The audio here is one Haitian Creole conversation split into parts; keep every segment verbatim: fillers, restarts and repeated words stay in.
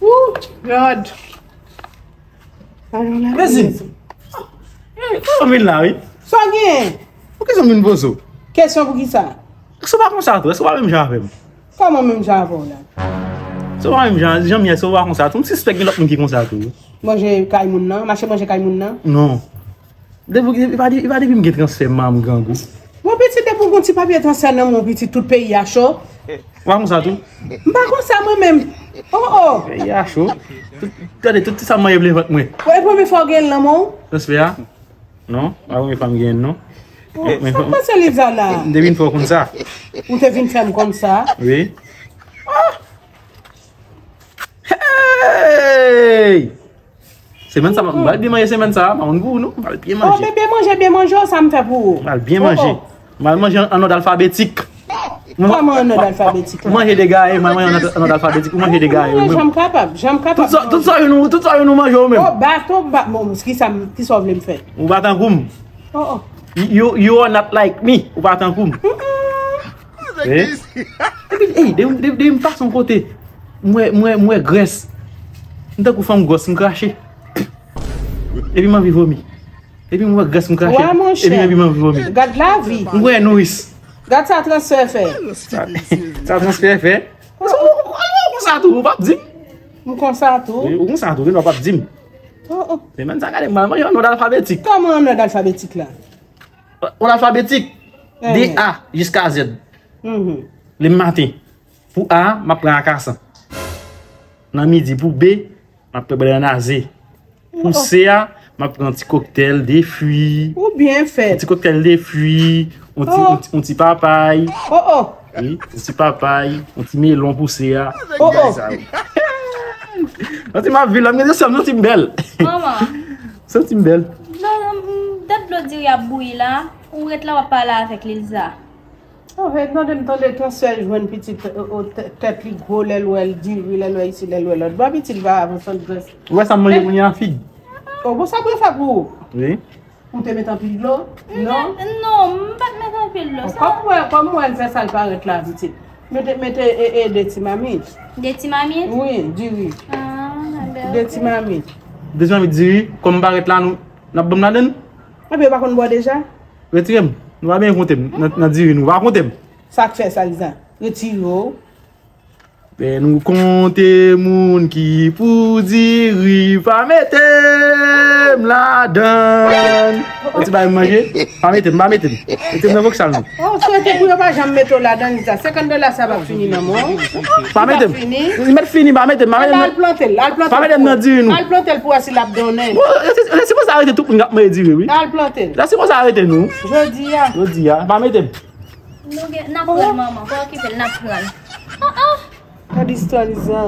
Ooh, Lord. Mezanmi. Ey, ou vin la, wi. Sa w gen? Poukisa w vin poze w? Kesyon pou kisa? Èske w pa konsa tou? Èske w pa menm jan avè m? Kòman menm jan avè w la? Èske w pa menm jan, jan m ye, èske w pa konsa tou? M sispèk gen lòt moun ki konsa tou, wi. Manje kay moun nan? Mache manje kay moun nan? Non. Depi, e pa de-, e pa depi m gen transfè manman m grangou. Mon pitit, depi w gon ti papye transfè nan men w, pitit, tout peyi a cho. Ou pa konsa tou? M pa konsa mwen menm. Oh, oh. Peyi a cho. Tout, gade, tout ti sa m manje vle vant mwen. Bon, e premye fwa w gen l nan men w? Transfè a? Non, pa premye fwa m gen l, non. Oh, men sa k pase Liza la? M te vin fè w konn sa. Ou te vin fè m konn sa? Wi. Ah! Hey! Semèn sa, m pral byen manje semèn sa, pa konn pou ou non, m pral byen manje. Oh, bebe, manje, byen manje, sa m fè pou ou. M pral byen manje. M pral manje an òd alfabetik. Kòman an òd alfabetik la? Ou manje degaye, m pral manje an òd, an òd alfabetik, ou manje degaye. Mwen, jan m kapab, jan m kapab. Tout sa, tout sa youn ou, tout sa youn ou manje ou menm. Oh, bat, oh, bat, bon, kisa, kisa w vle m fè? Ou pa tankou m. Oh, oh. You, you are not like me, ou pa tankou m. Eh? Epi, ey, de, de, de m pase yon kote, m wè, m wè, m wè grès. M tankou fanm gwòs, m krache. Epi m anvi vomi. Epi m wè grès, m krache. Wa, monchè. Epi, epi m anvi vomi. Gad lavi. M wè nouris. Gad sa transfè fè. Sa, sa transfè fè. Ou, ou, ou konsa tou, ou p ap di m. M konsa tou. Wi, ou konsa tou, wi, non, w p ap di m. Oh, oh. Se menm sa, gade, m al manje an òd alfabetik. Kòman an òd alfabetik la? An òd alfabetik. Eh. De A jiska Z. Mhm. Lè maten. Pou A, m ap pran akasan. Nan midi, pou B, m ap pran bannann aze. Pou C a, m ap pran yon ti koktèl de fwi. Ou byen fèt. Yon ti koktèl de fwi, yon ti, yon ti, yon ti papay. Oh, oh. Wi, yon ti papay, yon ti melon pou C a. Oh, oh. Bagay sa yo. Santi m ap viv la, m gen santi m bèl. Manman. Santi m bèl. Dlo, dat dlo diri ap bouyi la, ou ret la w ap pale avèk Lilza. Oh, hey, tande m tande transfè jwenn pitit, oh, oh, tè-, tèt li gwo, lè l wè l diri, lè l wè isi, lè l wè lòt bò, pitit va avanse an grès. Ou wè sa m manje kounye a, fig? Oh, bon, sa pou yo fè pou ou? Wi. Ou te met anpil dlo? Non? Non, m pa t met anpil dlo. Oh, sa kòm m wè, kòm m wè l fè sa l parèt la, pitit. Mete, mete, e, e, de ti mamit. De ti mamit? Wi, diri. Ah, ben, de ti mamit. De ti mamit diri, kòm m parèt la, nou, n ap ban m ladann? Epi yo pa konn bò deja? Retire m. Nou pa byen konte m nan, nan diri nou. Pa konte m. Sa k fè sa, Liza? Retire w. Lè nou konte moun ki pou diri, pa mete m ladann. Yon ti bagay m manje, pa mete m, pa mete m. Mete m nan vòksal nou. Oh, swete pou yo pa janm mete w ladann, Liza. Senkant dola sa p ap fini nan men w. Pa mete m. Li mèt fini, pa mete m, pa mete m. Al plante l, al plante l. Pa mete m nan diri nou. Al plante l pou wè si l ap donnen. Bon, lè, lè, lè, sipoze arete tout moun k ap manje diri, wi. Al plante l. Lè, sipoze arete nou. Jodi a. Jodi a, pa mete m. Nou gen, n ap pran l, manman. Pa okipe l, n ap pran l. Ah, ah. Gad istwa Liza.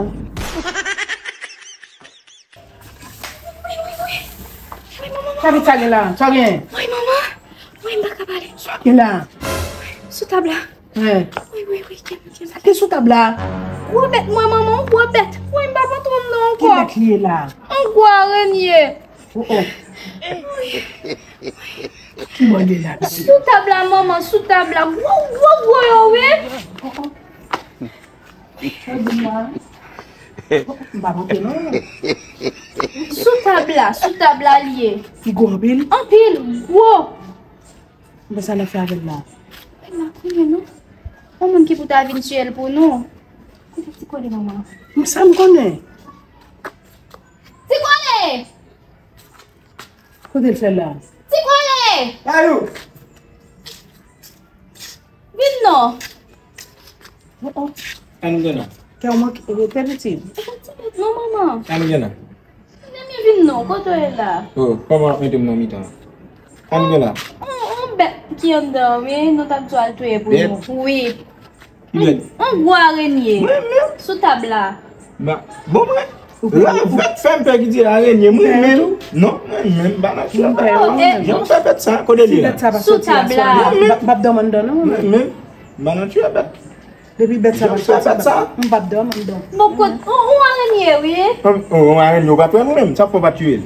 Wi, wi, wi. Wi, manman, manman. Sa vit sa gen la? Sa gen? Wi, manman. Wi, m pa ka pale. Sa gen la? Sou tab la. Wi, wi, wi, kenbe, kenbe. Sa ki sou tab la? Gwo bèt, mwen, manman, gwo bèt. Wi, m pa pantre w non ankò. Ki bèt li ye la? Yon gwo arenye. Oh, oh. Wi. Ki bò l ye la, bebe? Sou tab la, manman, sou tab la. Gwo, gwo, gwo yo, wi. Oh, oh. Sa di m la? Oh, m pa monte, non. Sou tab la, sou tab la l ye. Li gwo anpil? Anpil, gwo. Men sa n ap fè avè l la? N ap touye nou. Yon moun ki pou ta vin tiye l pou nou. Kote ti kole manman? M sa m konnen. Ti kole! Kote l fè la? Ti kole! Ayou! Vin non. Oh, oh. Ann gen nan. Kè w manke, e, tè pitit. E pa ti bèt non, manman. Ann gen nan. Nèmi vin non, kote w ye la? Oh, kòman w ap mete m nan mitan? Ann gen la. On, on, on bèt ki anndan, wi, nou t ap di w al touye pou nou. Bèt? Wi. Ki bèt? On, on gwo arenye. Mwen menm? Sou tab la. Ba, bon, mwen. Ravèt fè m pè ki di arenye, mwen menm. Non, mwen menm, m pa nan fè bèt. Oh, eh. Jan m fè bèt sa, kote li ye la? Sou tab la. M ap dòmi anndan, non, mwen menm. Mwen menm, m pa nan fè bèt. Depi bèt sa pa soti, m p ap dòmi anndan. Bon, kot, on, on arenye, wi. On, on arenye, ou pa pran nou menm, sa fè w pa tiye l.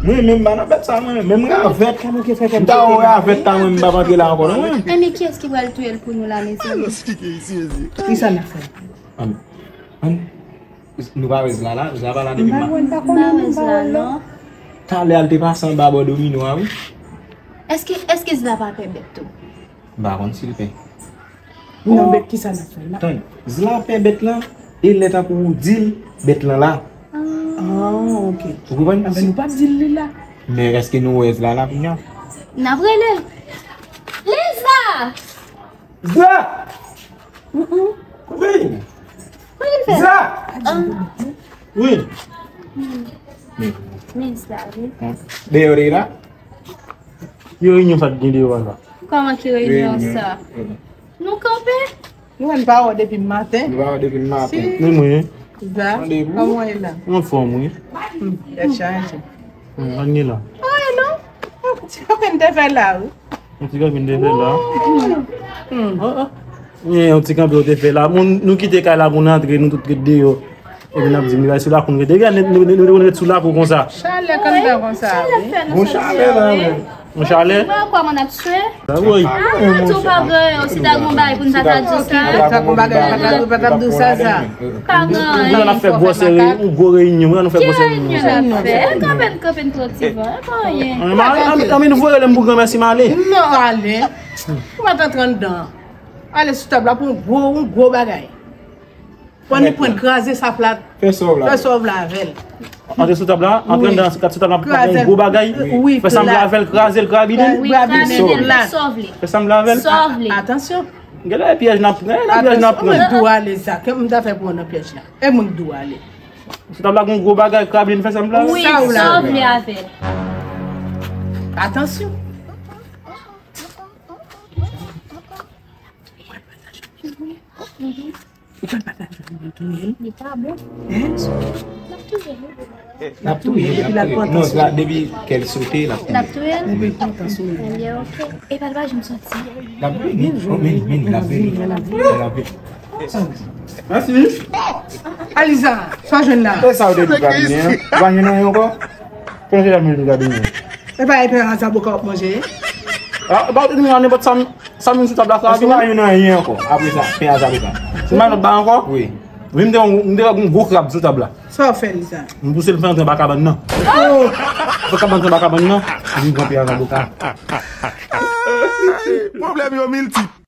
Mwen menm, m pa nan bèt sa, mwen menm, menm ravèt. M ta wè ravèt la, mwen, m p ap antre la ankò, non, mwen. Enben, kiyès ki pral touye l pou nou la, mezanmi? Kisa n ap fè? Ann, ann. Nou pa wè Zla la? Zla pa la depi m pa. M pa wè l, m pa konnen non, m pa wè l non. Talè a l te pase anba bò domino a, wi. Èske, èske Zla pa pè bèt tou? M pa konn si l pè. Non, bèt kisa n ap fè la? Tann, Zla pè bèt lan, e lè tankou ou di l, bèt lan la. Ah, ok. Ou konprann? Anben, nou p ap di l li la. Men èske nou wè Zla la kounye a? N ap rele l. Lisa! Zla! Wi! Kote l fè? Zla! Wi! Men Zla, wi. Deyò de la? Ki reyinyon sa k gen deyò a la? Kòman ki reyinyon sa? Nou kanpe? Nou wè n pa wè w depi maten. Nou pa wè w depi maten. Si. Men mwen. Za, kòman w ye la? Anfòm, wi. Hmm, tèt chaje. Hmm, ann ye la. Anyen non. Ti kanpe n te fè la, wi. Yon ti kanpe n te fè la. Hmm. Ah, ah. Yon ti kanpe w te fè la. Moun, nou kite kay la pou n antre, nou tout ret deyò. Epi n ap di m li bay sou lakou n rete. Gade, nou, nou, nou, nou ret sou lakou konsa. Chalè k anndan konsa, wi. Bon chalè la, men. Yon chalè? Mwen, kòman n ap swe? Sa woy. Ah, tou pa gen, si ta gon bagay pou n ta ta di sa. Si ta gon bagay, pa ta, pa ta di sa, sa. Pa gen anyen. Pou n ap fè gwòs reyinyon, pou n ap fè gwòs reyinyon. Ki reyinyon n ap fè? E kanpe n, kanpe n pran ti van, e pa anyen. Anben, anben, nou voye lè m pou granmèsi m ale. Non, ale. Ou mèt antre anndan. Ale sou tab la pou yon gwo, yon gwo bagay. Pran li, pran kraze sa plat. Fè sa w la. Fè sa w vle avè l. Antre sou tab la, antre anndan, kat sou tab la, pou yon gwo bagay. Wi, fè sa m vle avè l, kraze l, krabinen. Wi, krabinen, fè sa w vle. Fè sa m vle avè l. Sa w vle. Atansyon. Gade pyèj n ap pran, gade pyèj n ap pran. Mwen dou ale sa, ke m ta fè pran nan pyèj la. E mwen dou ale. Sou tab la, gon gwo bagay, krabinen, fè sa m vle avè l. Wi, sa w vle avè l. Atansyon. Ou pral pataje pou mwen touye l? Li pa bon. Hein? L ap touye l. L ap touye l, l ap touye l. Non, sa, depi kè l sote, l ap touye l. L ap touye l? Depi l kontan sou li. Ebyen, ok. E pa l pa janm soti. L ap vini. Oh, men li, men li, l ap vini. L ap vini. Mèsi. Aliza, sa w jwenn la? E sa w te di w ka vini, hein? Ou pa jwenn anyen ankò? Kòman se la m te di w ka vini? E pa e pen a zaboka w ap manje? Ah, ba ou te di m nan nenpòt sa m, sa m sou tab la, sa. Èske w pa jwenn anyen ankò? Apre sa, pen a zaboka. Se pa lòt bagay ankò? Wi. Wi, m te, m te wè yon gwo krab sou tab la. Sa w fè, Liza? M pouse l fè antre anba kabann nan. Oh! Fè kabann antre anba kabann nan, epi m pran pen a zaboka. Pwoblèm yo miltip.